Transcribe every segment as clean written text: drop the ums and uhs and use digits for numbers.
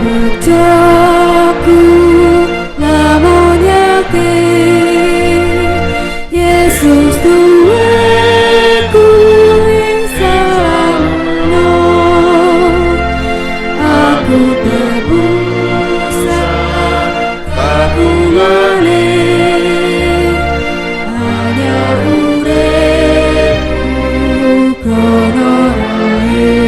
Bejoku lamun yakin Yesus duweku ing salamno. Aku tebusan kagungane hanya uripku krono rae.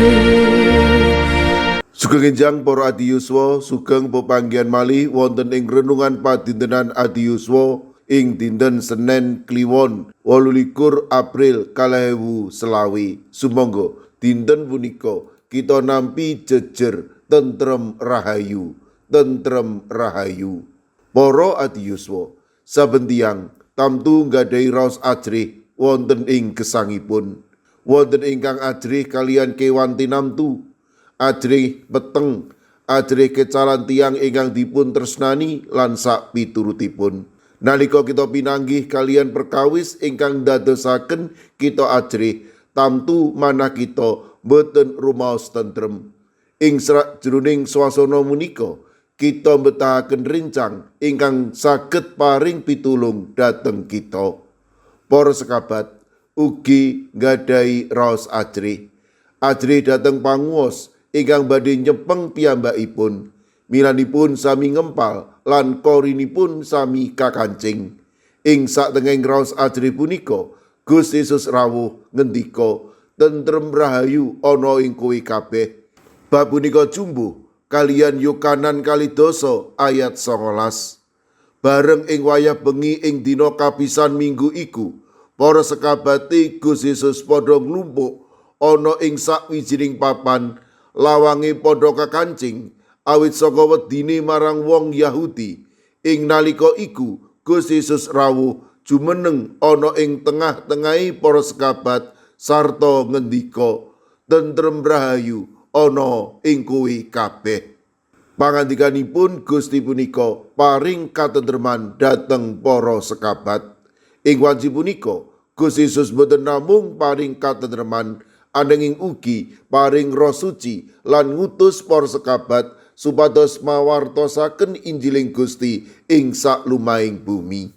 Sugeng enjang, para adi yuswa, sugeng pepanggihan malih wonten ing renungan padintenan adi yuswa ing dinten Senen Kliwon 28 April 2025. Sumangga dinten punika kita nampi jejer tentrem rahayu, tentrem rahayu. Para adi yuswa, saben tiyang tamtu nggadahi raos ajrih wonten ing gesangipun. Wonten ingkang ajrih kaliyan kewan tinamtu, ajrih peteng, ajrih kecalan tiyang ingkang dipun tresnani lan sak piturutipun. Nalika kita pinanggih kaliyan perkawis ingkang ndadosaken kita ajrih, tamtu manah kita boten rumaos tentrem. Ing jroning swasana menika, kita mbetahaken rencang ingkang saged paring pitulung dhateng kita. Para sekabat ugi nggadahi raos ajrih. Ajrih dhateng panguwas ingkang badhe nyepeng piyambakipun. Milanipun sami ngempal lan korinipun sami kakancing. Ing satengahing raos ajrih punika, Gusti Yesus rawuh ngendika, "Tentrem rahayu ana ing kowe kabeh." Bab punika jumbuh kaliyan Yohanan 12 ayat 19. Bareng ing wayah bengi ing dina kapisan minggu iku, para sekabate Gusti Yesus padha nglumpuk ana ing sakwijining papan, lawange padha kakancing awit saka wedine marang wong Yahudi. Ing nalika iku Gusti Yesus rawuh jumeneng ana ing tengah-tengahe para sekabat sarta ngendika, "Tentrem rahayu ana ing kowe kabeh." Pangandikanipun Gusti punika paring katentreman dhateng para sekabat. Ing wanci punika Gusti Yesus boten namung paring katentreman, ananging ugi paring Roh Suci lan ngutus para sekabat supados mawartosaken Injiling Gusti ing saklumahing bumi.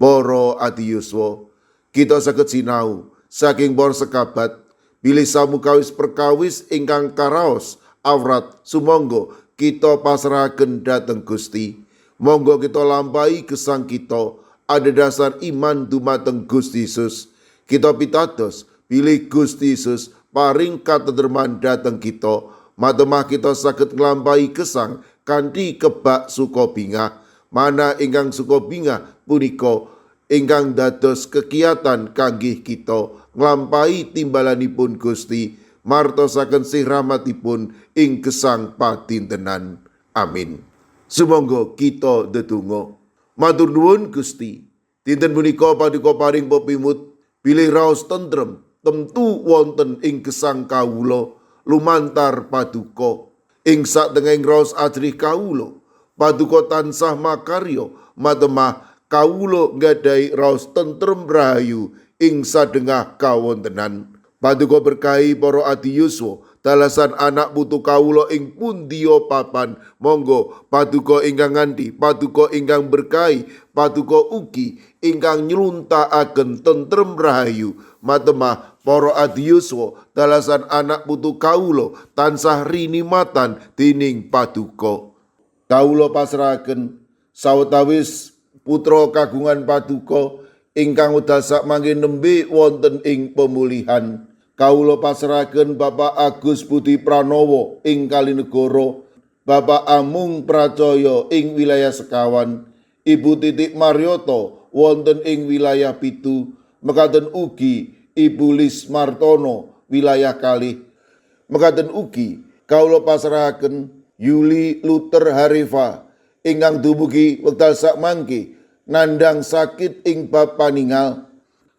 Para adi yuswa, kita saged sinau saking para sekabat bilih samukawis perkawis ingkang karaos awrat sumangga kita pasrahaken dhateng Gusti. Monggo kita lampahi gesang kita adhedhasar iman dumateng Gusti Yesus. Kita pitados bilih Gusti Yesus paring katentreman dhateng kita, matemah kita saged nglampahi gesang kanthi kebak suka bingah. Mana ingkang suka bingah punika ingkang dados kegiatan kangge kita nglampahi timbalanipun Gusti, martosaken sih rahmatipun ing gesang padintenan. Amin. Sumangga kita ndedonga. Matur nuwun, Gusti. Dinten punika paduka paring pepimut bilih raos tentrem temtu wonten ing gesang kawula lumantar paduka. Ing satengahing raos ajrih kawula, paduka tansah makarya matemah kawula nggadahi raos tentrem rahayu ing sadengah kawontenan. Paduka berkahi para adi yuswa dalasan anak putu kawula ing pundiya papan. Monggo paduka ingkang ngandhi, paduka ingkang berkahi, paduka ugi ingkang nyluntakaken tentrem rahayu matemah para adi yuswa dalasan anak putu kawula tansah rinimatan dening paduka. Kawula pasrahaken sawetawis putra kagungan paduka ingkang wekdal sakmangke nembe wonten ing pemulihan. Kawula pasrahaken Bapak Agus Budi Pranowo ing Kalinegoro, Bapak Amung Pracoyo ing wilayah Sekawan, Ibu Titik Maryoto wonten ing wilayah 7, mekaten ugi Ibu Lis Martono wilayah 2. Mekaten ugi kawula pasrahaken Yuli Luther Harifa ingkang dumugi wekdal sakmangke nandhang sakit ing bab paningal.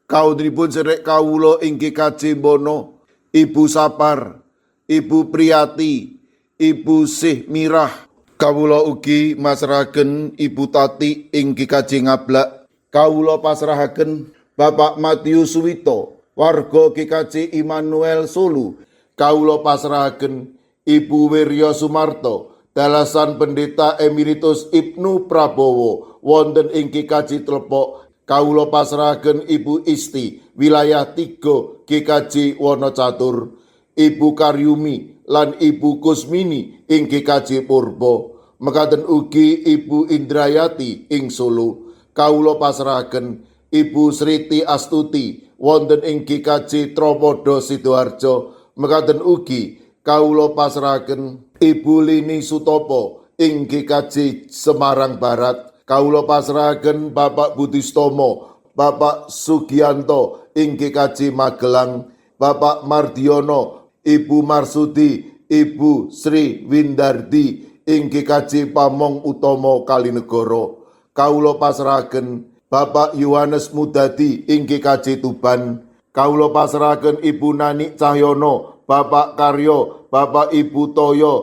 Kawontenipun sedherek kawula ing GKJ Bono, Ibu Sapar, Ibu Priyati, Ibu Sih Mirah. Kawula ugi masrahaken Ibu Tati ing GKJ Ngablak. Kawula pasrahaken Bapak Matius Suwito, warga GKJ Immanuel Solo. Kawula pasrahaken Ibu Wirya Sumarto Dalasan Pendeta Emeritus Ibnu Prabowo wonten ing GKJ Tlepok. Kawula pasrahaken Ibu Isti wilayah 3 GKJ Wonocatur, Ibu Karyumi lan Ibu Kusmini ing GKJ Purbo. Mekaten ugi Ibu Indrayati ing Solo. Kawula pasrahaken Ibu Sriti Astuti wonten ing GKJ Tropodo Sidoarjo. Mekaten ugi kawula pasrahaken Ibu Lini Sutopo ing GKJ Semarang Barat. Kawula pasrahaken Bapak Budistomo, Bapak Sugianto ing GKJ Magelang, Bapak Mardiono, Ibu Marsudi, Ibu Sri Windardi ing GKJ Pamong Utomo Kalinegoro. Kawula pasrahaken Bapak Yohanes Mudadi ing GKJ Tuban. Kawula pasrahaken Ibu Nani Cahyono, Bapak Karyo, Bapak Ibu Toyo,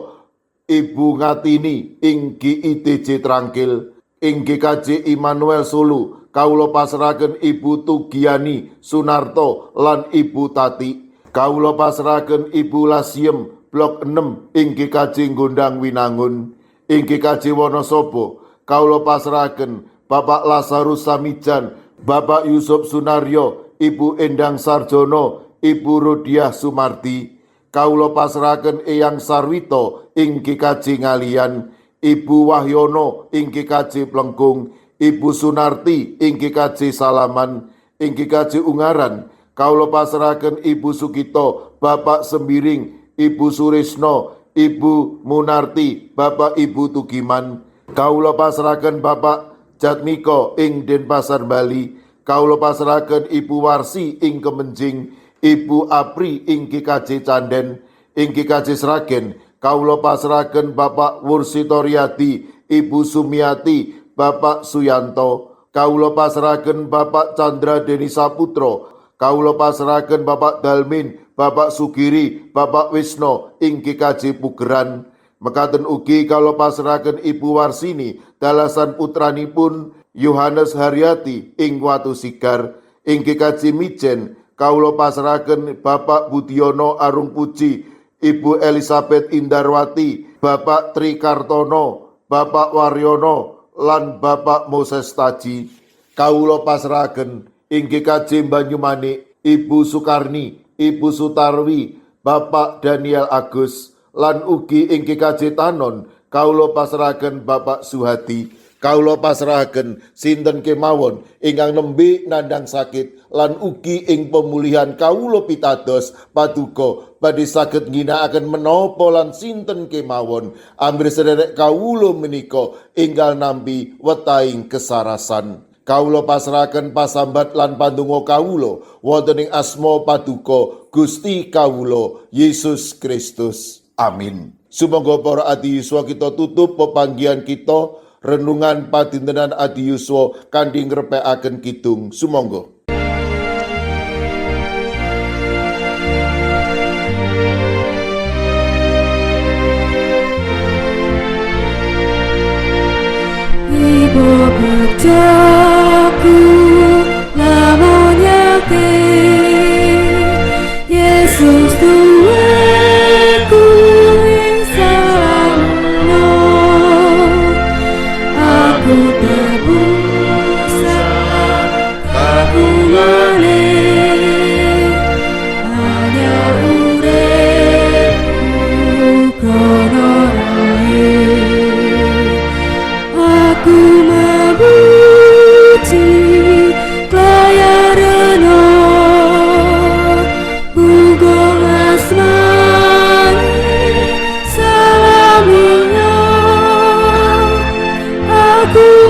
Ibu Ngatini ing GITJ Trangkil. Ing GKJ Immanuel Solo, kawula pasrahaken Ibu Tugiani Sunarto lan Ibu Tati. Kawula pasrahaken Ibu Lasiem Blok 6 ing GKJ Gondang Winangun. Ing GKJ Wonosobo, kawula pasrahaken Bapak Lazarus Samijan, Bapak Yusuf Sunaryo, Ibu Endang Sarjono, Ibu Rodiah Sumardi. Kawula pasrahaken Eyang Sarwito ing GKJ Ngaliyan, Ibu Wahyono ing GKJ Plengkung, Ibu Sunarti ing GKJ Salaman, ing GKJ Ungaran. Kawula pasrahaken Ibu Sukito, Bapak Sembiring, Ibu Surisno, Ibu Munarti, Bapak Ibu Tugiman. Kawula pasrahaken Bapak Jatmiko ing Denpasar Bali. Kawula pasrahaken Ibu Warsi ing Kemenjing, Ibu Apri ing GKJ Canden, ing GKJ Sragen. Kawula pasrahaken Bapak Wursitoriadi, Ibu Sumiati, Bapak Suyanto. Kawula pasrahaken Bapak Chandra Deni Saputro. Kawula pasrahaken Bapak Dalmin, Bapak Sugiri, Bapak Wisno ing GKJ Pugeran. Mekaten ugi kawula pasrahaken Ibu Warsini dalasan putranipun Yohanes Haryati ing Watu Sigar. Ing GKJ Mijen kawula pasrahaken Bapak Budiono Arung Puji, Ibu Elizabeth Indarwati, Bapak Tri Kartono, Bapak Waryono lan Bapak Moses Taji. Kawula pasrahaken ing GKJ Banyumanik Ibu Sukarni, Ibu Sutarwi, Bapak Daniel Agus lan ugi ing GKJ Tanon kawula pasrahaken Bapak Suhadi. Kawula pasrahaken sinten kemawon ingkang nembe nandhang sakit lan ugi ing pemulihan kawula pitados paduka badhe saged ngginakaken menapa lan sinten kemawon amrih sederek kawula menika enggal nampi wetahing kesarasan. Kawula pasrahaken pasambat lan pandonga kawula wonten ing asma paduka Gusti kawula Yesus Kristus. Amin. Sumangga para adi yuswa kita tutup pepanggihan kita renungan padintenan adi yuswa kanthi ngrepekaken kidung. Sumangga. Ibu begjaku lamun yakin Yesus duweku ing salamno. Aku tebusan kagungane hanya uripku krana rae. Aku memuji klayarana gugong asmane salamnya. Aku